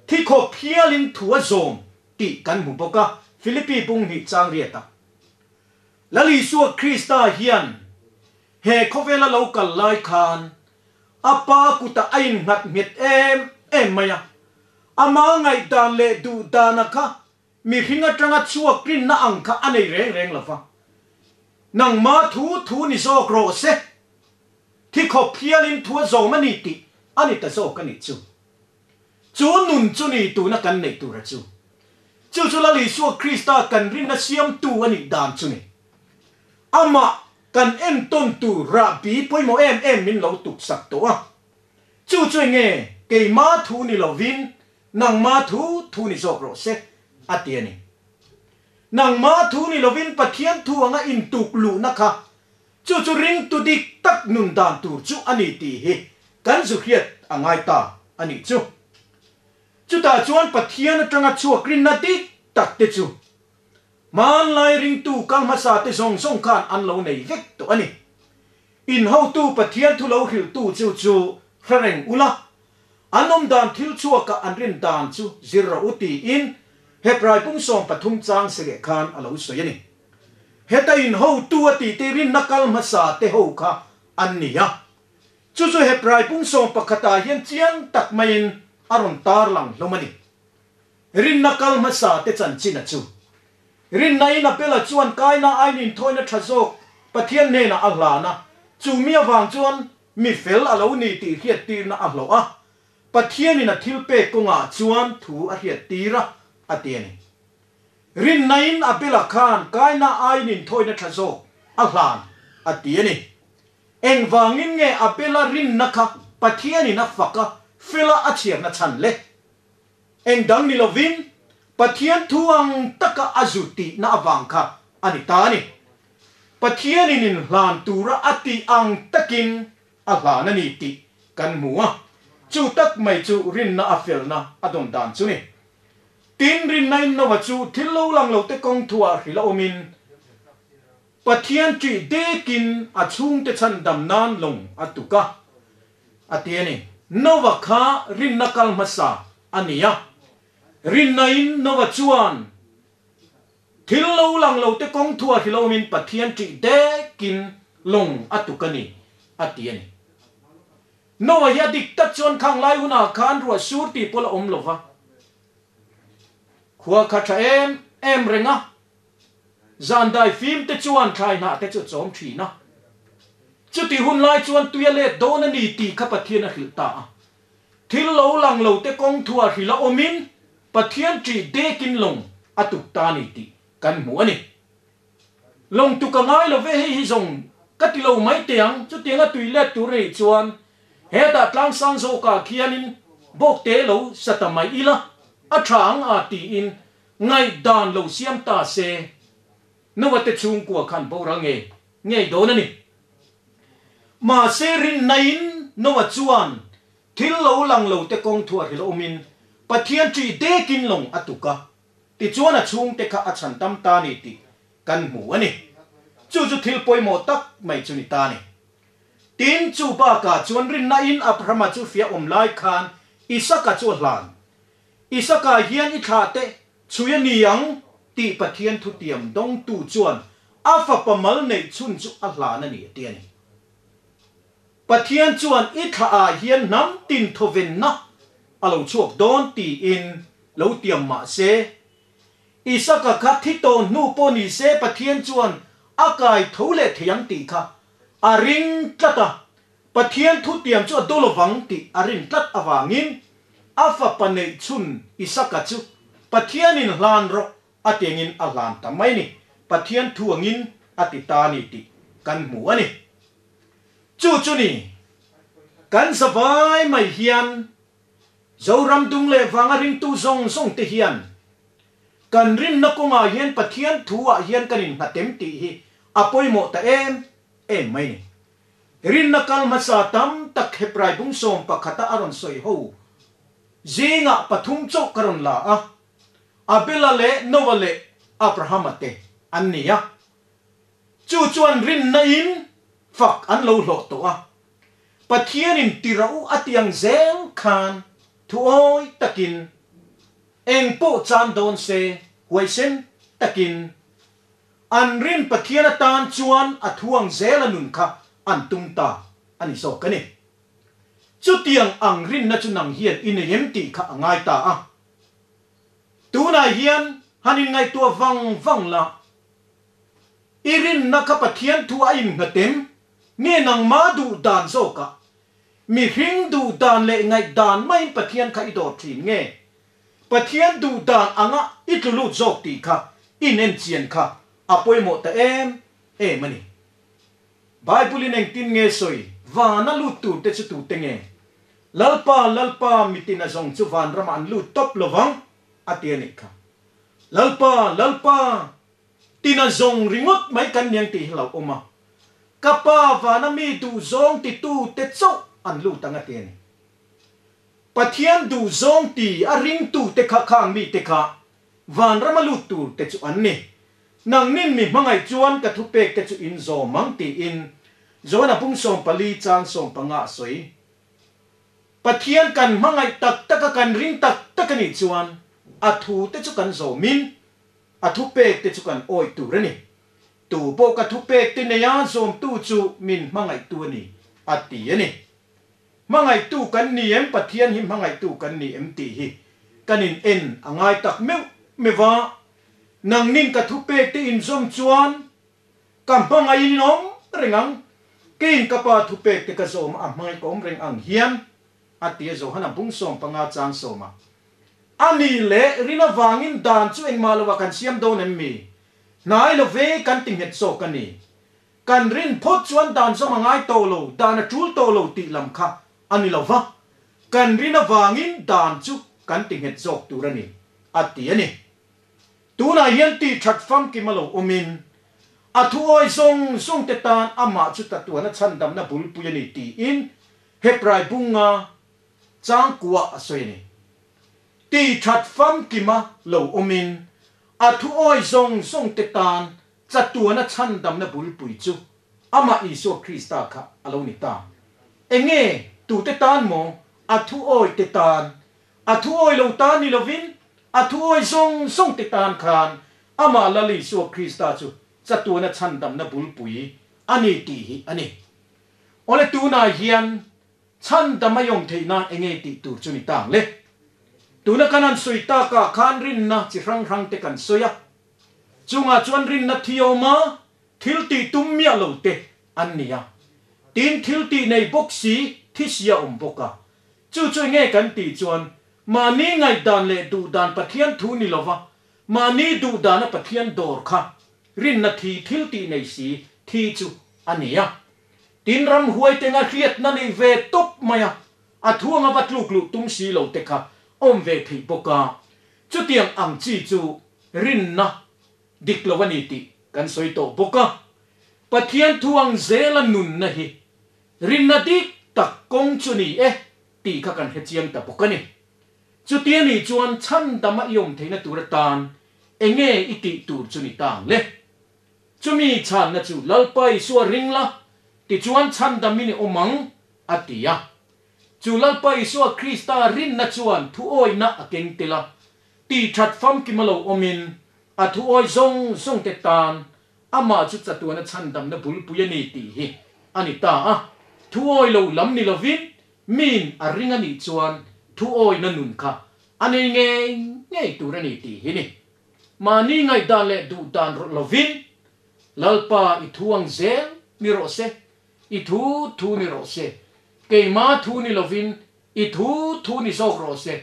thi khawp hialin thu a zawm tih kan hmu bawk a, Philippi bung hnih chang riatah. Lal Isua Krista hian he khawvela lo kal lai khan a pa kutah a innghat nghet em em mai a. Ama ngaihdan leh duhdana kha mihring atanga chhuak rinna ang kha a nei reng reng lo va. Nangma thu thu ni zawk rawh se, thi khawp hialin thu a zawm a ni tih a ni ta zawk a nih chu. Chu nun chu ni tuna kan neih tura chu. Chu chu Lal Isua Krista kan rinna siamtu a nih dan chu ni. Amah kan entawn tur rahbi pawimawh em em min lo tuksak tawh a. Chu chu enge keima thu ni lovin nangma thu thu ni zawk rawh se, a ti a ni. Nangma thu ni lovin Pathian thu anga intuk luhna kha chu chu ringtu dik tak nun dan tur chu a ni tih hi kan zu hriat a ngai ta a nih chu. Chutah chuan Pathian atanga chhuak rinna dik tak te chu hmanlai ringtu kal hmasa te zawng zawng khan an lo nei vek tawh a ni. In hotu Pathian thu lo hrilhtu chu chu hre reng ula, an awm dan thil chhuaka an rin dan chu zir rawh u tiin Hebrai pung 13 chang si leh khan a lo sawi a ni. Heta in hotu a tih te rinna kal hmasa te ho kha an ni a. Chu chu Hebrai pung 11 ah hian chiang tak maiin a rawn tarlang hlawm a ni. Rinna kal hmasa te chanchin a chu. Rinna in Abela chuan Kaina ain inthawina tha zawk Pathian hnenah a hlan a, chu mi avang chuan mi fel a lo ni tih hriattirna a hlawh a, Pathianin a thil pek kawngah chuan thu a hriattir a, a ti a ni. Rinna in Abela khan Kaina ain inthawina tha zawk a hlan a ti a ni. Engvangin nge Abela rinna kha Pathianin a fak a, fela a chhiarna chhan le? Eng dang ni lovin, Pathian thu ang taka a zu tihna avang kha a ni ta a ni. Pathianin inhlan tura a tih ang takin a hlan a ni tih kan hmu a, chu tak mai chu rinna a felna a dawn dan chu ni. Tin, rinna in Noah chu thil lo lang lote kawng thuah hrilh a awmin, Pathian ṭih dekin a chhungte chhandam nan lawng a tuk a, a ti a ni. Noah kha rinna kal hmasa a ni a. Rinnain Noah chuan thil lo lang lote kawng thu a hrilhawmin Pathian ṭih dekin lawng a tuk a ni, a ti a ni. Noah hi a dik tak chuan khang lai hunah khan ruah sur tih pawh la awm lo va. Khua kha ṭha em em reng a. Zan dai fim te chuan thlai hnah te chu a chawm thin a. Chuti hun lai chuan tui a let dawn a ni tih kha Pathian a hrilh ta a. Thil lo lang lo te kawng thu a hrilh a awmin Pathian ṭih dekin lawng a tuk ta a ni tih kan hmu a ni. Lawng tuk a ngai lo ve hei hi zawng ka ti lo mai teh ang, chutianga tui let tur a nih chuan hetah tlangsang zawkah khianin bawkte lo sa ta mai ila a ṭha ang a tiin Ngaihdan lo siam ta se, Noah te chhungkua khan boral ngei ngei dawn a ni. Mahse rinnain Noah chuan thil lo lang lo te kawng thu a hrilh awmin Pathian ṭih dekin lawng a tuk a, tichuan a chhungte kha a chhan tam ta ni tih kan hmu a ni. Chu chu thil pawimawh tak mai chu ni ta a ni. Tin, chu bakah chuan rinnain Abrahama chu fiah awm lai khan Isaka chu a hlan. Isaka hian i thlah teh chhui a ni ang tih Pathian thutiam dawngtu chuan a fapa mal neih chhun chu a hlan a ni a ti a ni. Pathian chuan i thlah ah hian hnam tin thawvenna a lo chhuak dawn tiin lo tiam mah se, Isaka kha thi tawh hnu pawh ni se Pathian chuan a kai tho leh thei ang tih kha a ring tlat a, Pathian thutiam chu a do lovang tih a rin tlat avangin a fapa neih chhun Isaka chu Pathianin hlan rawh a ti angin a hlan ta mai ni, Pathian thu angin a ti ta a ni tih kan hmu a ni. Chu chu ni, kan zavai mai hian Zoram dung leh vanga ringtu zawng zawng te hian kan rinna kawngah hian Pathian thu ah hian kan innghatem tih hi a pawimawh ta em em mai ni. Rinna kal hmasa tam tak Hebrai bung 11 a a rawn sawi ho zingah pathum chauh ka rawn la a, Abela leh Noah leh Abrahama te an ni a. Chu chuan rinna in fak an lo hlawh tawh a. Pathianin ti rauh a ti ang zel khan thuawi takin eng pawh chan dawn se huaisen takin An rin Pathian atan chuan a thuang zel a nun kha an tum ta a ni zawk a ni. Chutiang ang rinna chu nang hian i nei em tih kha a ngai ta a. Tunah hian han inngaihtuah vang vang la, i rinna kha Pathian thu a innghatem nge nangmah duh dan zawkah mihring duh dan leh ngaihdan maiin Pathian kha i dawr thin nge Pathian duh dan anga i tlu lut zawk tih kha in en chian kha a pawimawh ta em em a ni. Bible-in engtin nge sawi? Vana lut turte chu tute nge? Lalpa, Lalpa, mitin a zawng chu vanramah an lut tawp lovang, a ti a nih kha. Lalpa, Lalpa, tina zawng ringawt mai kan niang tih hi lo awm a. Ka Pa vana mi duhzawng titute chauh an lut ang a ti a ni. Pathian duhzawng ti a ringtute kha khang mite kha vanrama lut turte chu an ni. Nangnin mi hmangaih chuan ka thupekte chu in zawm ang tiin Johana pum 14 chang 15 a sawi. Pathian kan hmangaih tak tak a kan ring tak tak a nih chuan a thute chu kan zawmin a thupekte chu kan awih tur a ni. Tu pawh ka thupekte neia zawmtu chu min hmangaihtu a ni, a ti a ni. Hmangaihtu kan ni em? Pathian hi hmangaihtu kan ni em tih hi kan in en a ngai tak meuh meuh a. Nangnin ka thupekte inzawm chuan ka hmangaihin in awm reng ang, keiin ka Pa thupekte ka zawm a hmangaih ka awm reng ang hian, a ti a Johana bung 15 chang 10 ah. A ni leh rin avangin dan chu engmah lovah kan siam dawn em mi? Hnai lo ve kan ti nghet zawk a ni. Kan rin phawt chuan dan zawm a ngai tawh lo, dan a tul tawh lo tih lam kha a ni lo va, kan rin avangin dan chu kan ti nghet zawk tur a ni, a ti a ni. Tunah hian tih that famkim a lo awmin, a thuawi zawng zawng te tan amah chu tatuana chhandamna bulpui a ni tiin Hebrai bunga changkua a sawi a ni. Tih that famkima lo awmin, a thuawi zawng zawng te tan Chatuana chhandamna bulpui chu amah Isua Krista kha a lo ni ta. Enge tute tan maw? A thuawi te tan. A thuawi lo tan ni lovin, a thuawi zawng zawng te tan khan amah Lal Isua Krista chu chatuana chhandamna bulpui a ni tih hi a ni. Awle tunah hian chhandam a yawm theih nan enge tih tur chu ni ta ang le? Tuna kan han sawi takah khan rinna chi hrang hrang te kan sawi a. Chungah chuan rinna thiawma thil tih tum miah lo te an ni a. Tin, thil tih nei bawk si thi si a awm bawk a. Chu chu enge kan tih chuan mahni ngaihdan leh duhdan Pathian thu ni lova mahni duhdana Pathian dawr kha rinna thi thil tih nei si thi chu a ni a. Tin, ramhuai tenga hriatna nei ve tawp mai a, a thu anga va tluk luh tum si lo te kha awm ve theih bawk a. Chutiang ang chi chu rinna dik lo a ni tih kan sawi tawh bawk a. Pathian thu ang zela nunna hi rinna dik tak kawng chu ni e tih kha kan hrechiang ta bawk a ni. Chutia nih chuan chhandama i awm theihna tur atan enge i tih tur chu ni ta ang le? Chumi chhanna chu Lalpa Isua ring la, tichuan chhandamin i awm ang, a ti a. Chu Lalpa Isua Krista rinna chuan thuawihna a keng tel a, Tih that famkim a lo awmin a thuawi zawng zawngte tan amah chu chatuana chhandamna bulpui a ni tih hi a ni ta a. Thuawi lo lam ni lovin miin a ring a nih chuan thuawina nun kha a nei ngei ngei tur a ni tih hi ni. Mahni ngaihdan leh duhdan rawh lovin Lalpa i thu ang zel ni rawh se, i thu thu ni rawh se, keima thu ni lovin i thu thu ni zawk rawh se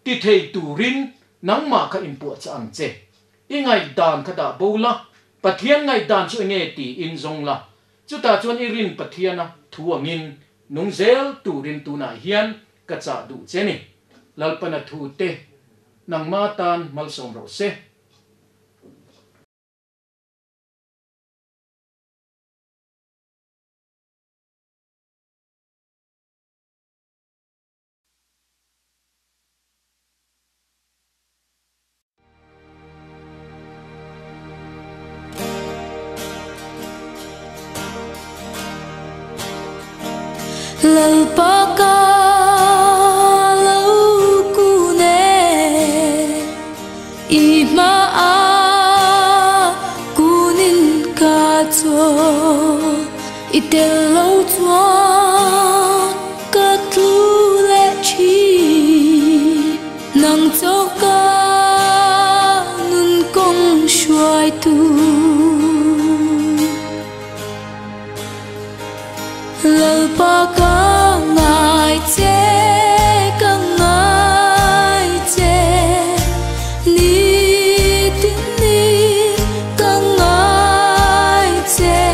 Ti thei turin nangmah kha inpuahchah ang che. I ngaihdan kha dah bo la, Pathian ngaihdan chu enge tiin zawng la. Chutah chuan i rin Pathiana thu angin nung zel turin tunah hian ka chah duh che ni. Lalpana thu te nangma tan malsawm rawh se. Lalpa ka lo kun e, i hmaah kunin ka chaw i tel lo chuan ka tlu leh thin. Nang chauh ka nun kawng hruaitu. Lalpa ka ngai che, ka ngai che, nitin ni ka ngai che.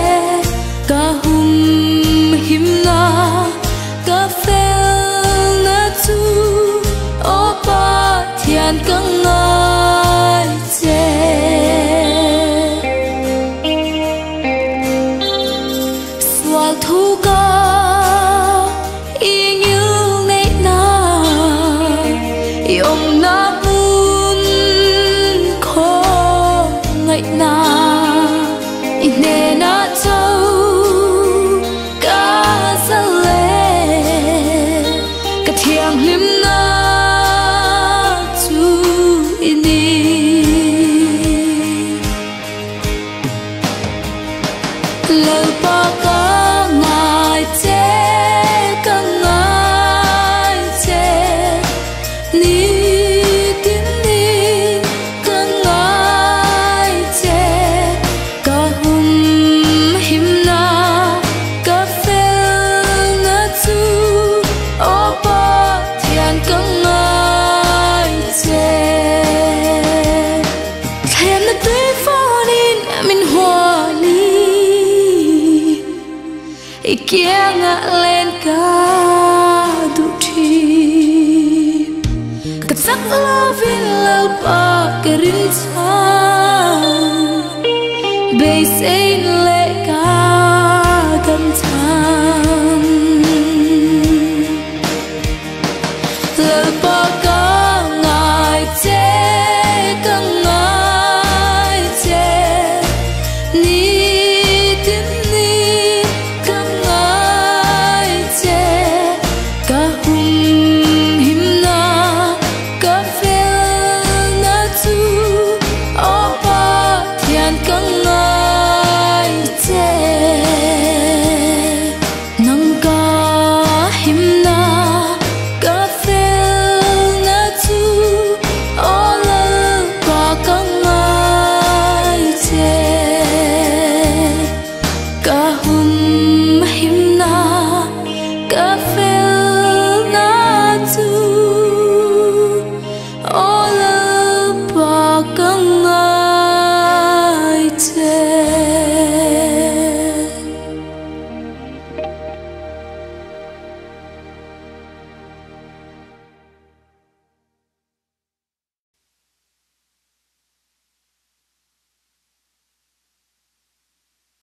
Thianghlimna chu i ni. Lalpa ka ngai che, ka ngai che, nitin ni ka ngai che, ka humhimna, ka felna chu, aw Pathian ka ngai che. Thlemna tui fawnin min huali, i kianga len ka